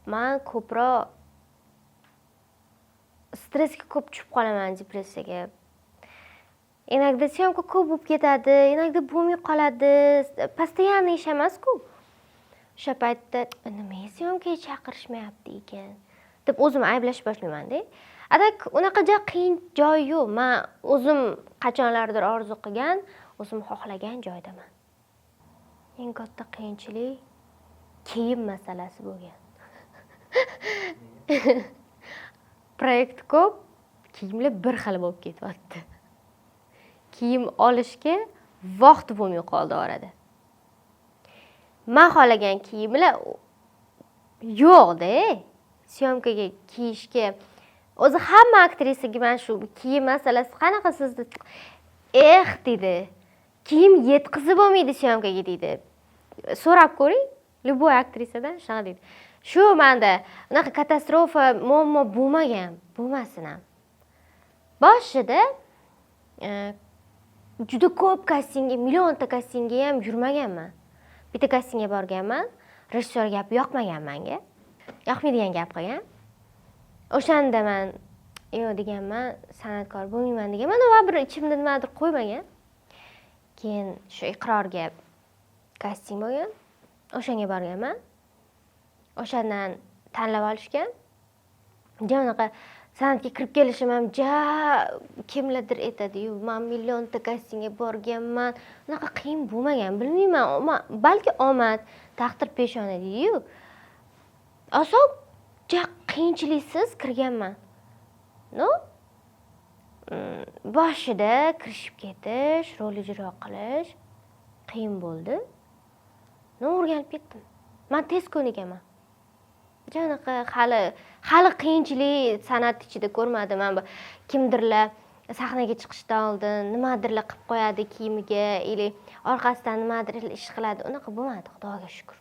Man ko'proq stressga ko'p tushib qolaman, depressiyaga. Иногда съёмка ko'p bo'lib ketadi, иногда bo'lmay qoladi. Постоянно ish emasku. O'sha paytda nimaga съёмка ga chaqirishmayapti ekan deb o'zimni ayblash boshlaymanda. А так unaqa ja qiyin joyi yo'q. Man o'zim qachonlardir orzu qilgan, o'zim xohlagan joydaman. Eng katta qiyinchilik kiyim masalasi bo'lgan. Proyekt ko'p, kiyimlar bir xil bo'lib ketyapti. Kiyim olishga vaqt bo'lmay qoldi orada. Man xohlagan kiyimlar yo'qda. Съёмка ga kiyishga o'zi hamma aktrisaga mana shu kiyim masalasi qanaqa sizda, eh, deydi, kiyim yetkazib bo'lmaydi съёмка ga, deydi. So'rab ko'ring любой aktrisadan, shunaqa deydi. Shu manda unaqa katastrofa muammo bo'lmagan, bo'lmasin ham. Boshida juda ko'p kastingga, millionta kastingga ham yurmaganman. Bitta kastingga borganman, rejissyor gapi yoqmagan manga, yoqmaydigan gap qilgan. O'shanda man yo'q deganman, san'atkor bo'lmayman deganman, va bir ichimda nimadir qo'ymagan. Keyin shu Iqrorga kasting bo'lgan, o'shanga borganman. O'shandan tanlab olishgan. Ja unaqa san'atga kirib kelishim ham ja kimlardir aytadiyu, man millionta kastingga borganman, unaqa qiyin bo'lmagan. Bilmayman, balki omad, taqdir peshona deydiyu, oson, ja qiyinchiliksiz kirganman. Ну, boshida kirishib ketish, rol ijro qilish qiyin bo'ldi. Но o'rganib ketdim. Man tez ko'nikaman. Unaqa hali qiyinchilik san'at ichida ko'rmadim. Man kimdirlar sahnaga chiqishdan oldin nimadirlar qilib qo'yadi kiyimiga или orqasidan nimadir ish qiladi, unaqa bo'lmadi, xudoga shukur.